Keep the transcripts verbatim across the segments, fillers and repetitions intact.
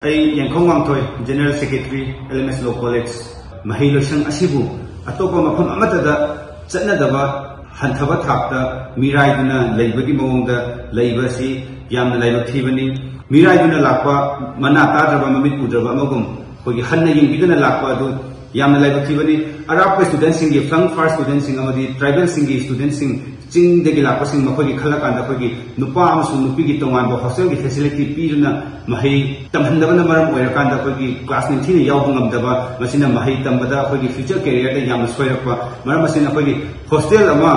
ꯑꯩ ꯌꯦꯡꯈꯧ ꯋꯥꯡꯊꯣꯏ, General Secretary, L M S Law College꯫ ꯃꯍꯩ ꯂꯣꯏꯁꯪ ꯑꯁꯤꯕꯨ ꯑꯇꯣꯞꯄ ꯃꯐꯝ ꯑꯃꯠꯇꯗ ꯆꯠꯅꯗꯕ, ꯍꯟꯊꯕ ꯊꯥꯛꯇ ꯃꯤꯔꯥꯏꯗꯨꯅ ꯂꯩꯕꯒꯤ ꯃꯑꯣꯡꯗ ꯂꯩꯕ ꯑꯁꯤ ꯌꯥꯝꯅ ꯂꯥꯏꯕꯛ ꯊꯤꯕꯅꯤ꯫ ꯃꯤꯔꯥꯏꯗꯨꯅ ꯂꯥꯛꯄ, ꯃꯅꯥ ꯇꯥꯗ꯭ꯔꯕ, ꯃꯃꯤꯠ ꯎꯗ꯭ꯔꯕ ꯑꯃꯒꯨꯝ ꯑꯩꯈꯣꯏꯒꯤ ꯍꯟꯅ ꯌꯦꯡꯕꯤꯗꯅ ꯂꯥꯛꯄ ꯑꯗꯨ ꯌꯥꯝꯅ ꯂꯥꯏꯕꯛ ꯊꯤꯕꯅꯤ꯫ ꯑꯔꯥꯞꯄ studentꯁꯤꯡꯒꯤ, flung far studentꯁꯤꯡ ꯑꯃꯗꯤ tribalꯁꯤꯡꯒꯤ studentꯁꯤꯡ, ꯆꯤꯡꯗꯒꯤ ꯂꯥꯛꯄꯁꯤꯡ, ꯃꯈꯣꯏꯒꯤ ꯈꯜꯂꯀꯥꯟꯗ ꯑꯩꯈꯣꯏꯒꯤ ꯅꯨꯄꯥ ꯑꯃꯁꯨꯡ ꯅꯨꯄꯤꯒꯤ ꯇꯣꯉꯥꯟꯕ hostelꯒꯤ facility ꯄꯤꯗꯨꯅ ꯃꯍꯩ ꯇꯝꯍꯟꯗꯕꯅ ꯃꯔꯝ ꯑꯣꯏꯔꯀꯥꯟꯗ ꯑꯩꯈꯣꯏꯒꯤ class ꯅꯤꯡꯊꯤꯅ ꯌꯥꯎꯕ ꯉꯝꯗꯕ, ꯃꯁꯤꯅ ꯃꯍꯩ ꯇꯝꯕꯗ ꯑꯩꯈꯣꯏꯒꯤ future careerꯗ ꯌꯥꯝꯅ ꯁꯣꯏꯔꯛꯄ꯫ ꯃꯔꯝ ꯑꯁꯤꯅ ꯑꯩꯈꯣꯏꯒꯤ hostel ꯑꯃ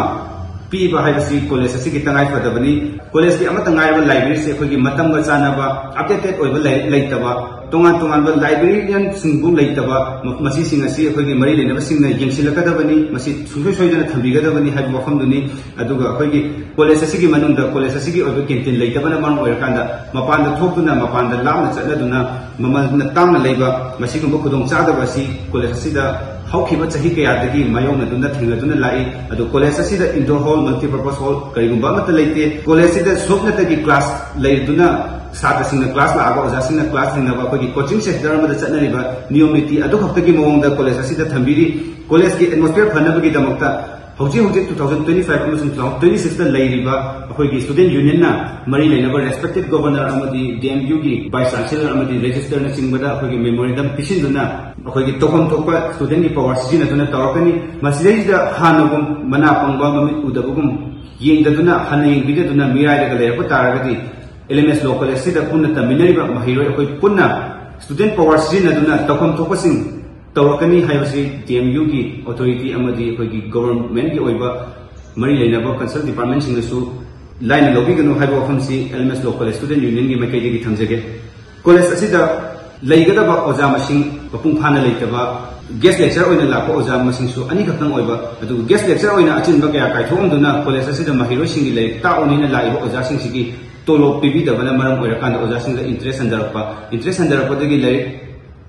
ꯄꯤꯕ ꯍꯥꯏꯕꯁꯤ college ꯑꯁꯤꯒꯤ ꯇꯉꯥꯏ ꯐꯗꯕꯅꯤ꯫ Collegeꯀꯤ ꯑꯃꯠꯇ ꯉꯥꯏꯔꯕ libraryꯁꯤ ꯑꯩꯈꯣꯏꯒꯤ ꯃꯇꯝꯒ ꯆꯥꯟꯅꯕ, updated ꯑꯣꯏꯕ ꯂꯥꯏꯔꯤꯛ ꯂꯩꯇꯕ, ꯇꯣꯉꯥꯟ ꯇꯣꯉꯥꯟꯕ librarianꯁꯤꯡꯕꯨ ꯂꯩꯇꯕ, ꯃ-, ꯃꯁꯤꯁꯤꯡ ꯑꯁꯤ ꯑꯩꯈꯣꯏꯒꯤ ꯃꯔꯤ ꯂꯩꯅꯕꯁꯤꯡꯅ ꯌꯦꯡꯁꯤꯜꯂꯛꯀꯗꯕꯅꯤ, ꯃꯁꯤ ꯁꯨꯡꯁꯣꯏ ꯁꯣꯏꯗꯅ ꯊꯝꯕꯤꯒꯗꯕꯅꯤ ꯍꯥꯏꯕ ꯋꯥꯐꯝꯗꯨꯅꯤ꯫ ꯑꯗꯨꯒ ꯑꯩꯈꯣꯏꯒꯤ college ꯑꯁꯤꯒꯤ ꯃꯅꯨꯡꯗ college ꯑꯁꯤꯒꯤ ꯑꯣꯏꯕ canteen ꯂꯩꯇꯕꯅ ꯃꯔꯝ ꯑꯣꯏꯔꯀꯥꯟꯗ ꯃꯄꯥꯟꯗ ꯊꯣꯛꯇꯨꯅ, ꯃꯄꯥꯟꯗ ꯂꯥꯞꯅ ꯆꯠꯅꯗꯨꯅ ꯃꯃꯜꯅ ꯇꯥꯡꯅ ꯂꯩꯕ ꯃꯁꯤꯒꯨꯝꯕ ꯈꯨꯗꯣꯡꯆꯥꯗꯕ ꯑꯁꯤ college ꯑꯁꯤꯗ ꯍꯧꯈꯤꯕ ꯆꯍꯤ ꯀꯌꯥꯗꯒꯤ ꯃꯥꯌꯣꯛꯅꯗꯨꯅ ꯊꯦꯡꯅꯗꯨꯅ ꯂꯥꯛꯏ꯫ ꯑꯗꯨ college ꯑꯁꯤꯗ indoor hall, multipurpose hall ꯀꯔꯤꯒꯨꯝꯕ ꯑꯃꯠꯇ ꯂꯩꯇꯦ꯫ College ꯑꯁꯤꯗ ꯁꯨꯞꯅꯇꯒꯤ class ꯂꯩꯗꯨꯅ ꯁꯥꯇ꯭ꯔꯁꯤꯡꯅ class ꯂꯥꯛꯑꯒ ꯑꯣꯖꯥꯁꯤꯡꯅ class ꯊꯦꯡꯅꯕ ꯑꯩꯈꯣꯏꯒꯤ coaching center ꯑꯃꯗ ꯆꯠꯅꯔꯤꯕ ꯅꯤꯌꯣꯝ ꯅꯤꯇꯤ ꯑꯗꯨ ꯈꯛꯇꯒꯤ ꯃꯑꯣꯡꯗ college ꯑꯁꯤꯗ ꯊꯝꯕꯤꯔꯤ꯫ Collegeꯀꯤ atmosphere ꯐꯅꯕꯒꯤꯗꯃꯛꯇ ꯍꯧꯖꯤꯛ ꯍꯧꯖꯤꯛ two thousand twenty five ꯑꯃꯁꯨꯡ two thousand twenty sixꯇ ꯂꯩꯔꯤꯕ ꯑꯩꯈꯣꯏꯒꯤ student unionꯅ ꯃꯔꯤ ꯂꯩꯅꯕ respected governor ꯑꯃꯗꯤ D M Uꯒꯤ vice chancellor ꯑꯃꯗꯤ registrarꯅ ꯆꯤꯡꯕꯗ ꯑꯩꯈꯣꯏꯒꯤ memorandum ꯄꯤꯁꯤꯟꯗꯨꯅ ꯑꯩꯈꯣꯏꯒꯤ ꯇꯧꯐꯝ ꯊꯣꯛꯄ studentꯀꯤ power ꯁꯤꯖꯤꯟꯅꯗꯨꯅ ꯇꯧꯔꯛꯀꯅꯤ꯫ ꯃꯁꯤꯗꯩꯁꯤꯗ ꯍꯥꯟꯅꯒꯨꯝ ꯃꯅꯥ ꯄꯪꯕ, ꯃꯃꯤꯠ ꯎꯗꯕꯒꯨꯝ ꯌꯦꯡꯗꯗꯨꯅ, ꯍꯟꯅ ꯌꯦꯡꯕꯤꯗꯗꯨꯅ ꯃꯤꯔꯥꯏꯔꯒ ꯂꯩꯔꯛꯄ ꯇꯥꯔꯒꯗꯤ L M S Law Collegeꯁꯤꯗ ꯄꯨꯟꯅ ꯇꯝꯃꯤꯟꯅꯔꯤꯕ ꯃꯍꯩꯔꯣꯏ ꯑꯩꯈꯣꯏ ꯄꯨꯟꯅ student power ꯁꯤꯖꯤꯟꯅꯗꯨꯅ ꯇꯧꯐꯝ ꯊꯣꯛꯄꯁꯤꯡ ꯇꯧꯔꯛꯀꯅꯤ ꯍꯥꯏꯕꯁꯤ D M Uꯒꯤ authority ꯑꯃꯗꯤ ꯑꯩꯈꯣꯏꯒꯤ governmentꯀꯤ ꯑꯣꯏꯕ ꯃꯔꯤ ꯂꯩꯅꯕ concerned departmentꯁꯤꯡꯅꯁꯨ ꯂꯥꯏꯅ ꯂꯧꯕꯤꯒꯅꯨ ꯍꯥꯏꯕ ꯋꯥꯐꯝꯁꯤ L M S Law College Student Unionꯒꯤ ꯃꯥꯏꯀꯩꯗꯒꯤ ꯊꯝꯖꯒꯦ꯫ College ꯑꯁꯤꯗ ꯂꯩꯒꯗꯕ ꯑꯣꯖꯥ ꯃꯁꯤꯡ ꯃꯄꯨꯡ ꯐꯥꯅ ꯂꯩꯇꯕ, guest lecture ꯑꯣꯏꯅ ꯂꯥꯛꯄ ꯑꯣꯖꯥ ꯃꯁꯤꯡꯁꯨ ꯑꯅꯤꯈꯛꯇꯪ ꯑꯣꯏꯕ, ꯑꯗꯨꯒ guest lecture ꯑꯣꯏꯅ ꯑꯆꯤꯟꯕ ꯀꯌꯥ ꯀꯥꯏꯊꯣꯛꯂꯝꯗꯨꯅ college ꯑꯁꯤꯗ ꯃꯍꯩꯔꯣꯏꯁꯤꯡꯒꯤ ꯂꯥꯏꯔꯤꯛ ꯇꯥꯛꯎꯅꯤꯅ ꯂꯥꯛꯏꯕ ꯑꯣꯖꯥꯁꯤꯡꯁꯤꯒꯤ ꯇꯣꯂꯣꯞ ꯄꯤꯕꯤꯗꯕꯅ ꯃꯔꯝ ꯑꯣꯏꯔꯀꯥꯟꯗ ꯑꯣꯖꯥꯁꯤꯡꯗ interest ꯍꯟꯊꯔꯛꯄ, interest ꯍꯟꯊꯔꯛꯄꯗꯒꯤ ꯂꯥꯏꯔꯤꯛ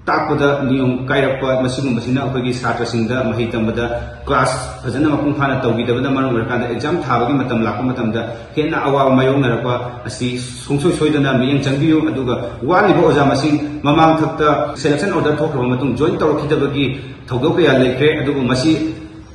ꯇꯥꯛꯄꯗ ꯅꯤꯌꯣꯝ ꯀꯥꯏꯔꯛꯄ, ꯃꯁꯤꯒꯨꯝꯕꯁꯤꯅ ꯑꯩꯈꯣꯏꯒꯤ ꯁꯥꯇ꯭ꯔꯁꯤꯡꯗ ꯃꯍꯩ ꯇꯝꯕꯗ ꯀ꯭ꯂꯥꯁ ꯐꯖꯅ ꯃꯄꯨꯡ ꯐꯥꯅ ꯇꯧꯕꯤꯗꯕꯅ ꯃꯔꯝ ꯑꯣꯏꯔꯀꯥꯟꯗ ꯑꯦꯛꯖꯥꯝ ꯊꯥꯕꯒꯤ ꯃꯇꯝ ꯂꯥꯛꯄ ꯃꯇꯝꯗ ꯍꯦꯟꯅ ꯑꯋꯥꯕ ꯃꯥꯌꯣꯛꯅꯔꯛꯄ ꯑꯁꯤ ꯁꯨꯡꯁꯣꯏ ꯁꯣꯏꯗꯅ ꯃꯤꯠꯌꯦꯡ ꯆꯪꯕꯤꯌꯨ꯫ ꯑꯗꯨꯒ ꯋꯥꯠꯂꯤꯕ ꯑꯣꯖꯥ ꯃꯁꯤꯡ, ꯃꯃꯥꯡ ꯊꯛꯇ ꯁꯦꯂꯦꯛꯁꯟ ꯑꯣꯔꯗꯔ ꯊꯣꯛꯈ꯭ꯔꯕ ꯃꯇꯨꯡ ꯖꯣꯏꯟ ꯇꯧꯔꯛꯈꯤꯗꯕꯒꯤ ꯊꯧꯗꯣꯛ ꯀꯌꯥ ꯂꯩꯈ꯭ꯔꯦ꯫ ꯑꯗꯨꯕꯨ ꯃꯁꯤ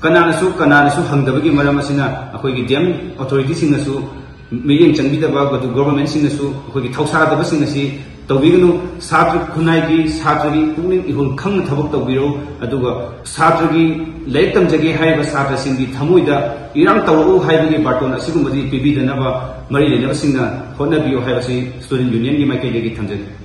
ꯀꯅꯥꯅꯁꯨ, ꯀꯅꯥꯅꯁꯨ ꯍꯪꯗꯕꯒꯤ ꯃꯔꯝ ꯑꯁꯤꯅ ꯑꯩꯈꯣꯏꯒꯤ ꯗꯤ ꯑꯦꯝ ꯑꯣꯊꯣꯔꯤꯇꯤꯁꯤꯡꯅꯁꯨ ꯃꯤꯠꯌꯦꯡ ꯆꯪꯕꯤꯗꯕ, ꯑꯗꯨ ꯒꯣꯚꯔꯟꯃꯦꯟꯠꯁꯤꯡꯅꯁꯨ ꯑꯩꯈꯣꯏꯒꯤ ꯊꯧꯁꯥꯗꯕꯁꯤꯡ ꯑꯁꯤ ꯇꯧꯕꯤꯒꯅꯨ꯫ ꯁꯥꯇ꯭ꯔ ꯈꯨꯟꯅꯥꯏꯒꯤ, ꯁꯥꯇ꯭ꯔꯒꯤ ꯄꯨꯛꯅꯤꯡ ꯏꯍꯨꯜ ꯈꯪꯅ ꯊꯕꯛ ꯇꯧꯕꯤꯔꯧ꯫ ꯑꯗꯨꯒ ꯁꯥꯇ꯭ꯔꯒꯤ, ꯂꯥꯏꯔꯤꯛ ꯇꯝꯖꯒꯦ ꯍꯥꯏꯔꯤꯕ ꯁꯥꯇ꯭ꯔꯁꯤꯡꯒꯤ ꯊꯃꯣꯏꯗ ꯏꯔꯥꯡ ꯇꯧꯔꯛꯎ ꯍꯥꯏꯕꯒꯤ ꯕꯥꯔꯇꯣꯟ ꯑꯁꯤꯒꯨꯝꯕꯗꯤ ꯄꯤꯕꯤꯗꯅꯕ ꯃꯔꯤ ꯂꯩꯅꯕꯁꯤꯡꯅ ꯍꯣꯠꯅꯕꯤꯌꯨ ꯍꯥꯏꯕꯁꯤ ꯁ꯭ꯇꯨꯗꯦꯟꯠ ꯌꯨꯅꯤꯌꯟꯒꯤ ꯃꯥꯏꯀꯩꯗꯒꯤ ꯊꯝꯖꯒꯦ꯫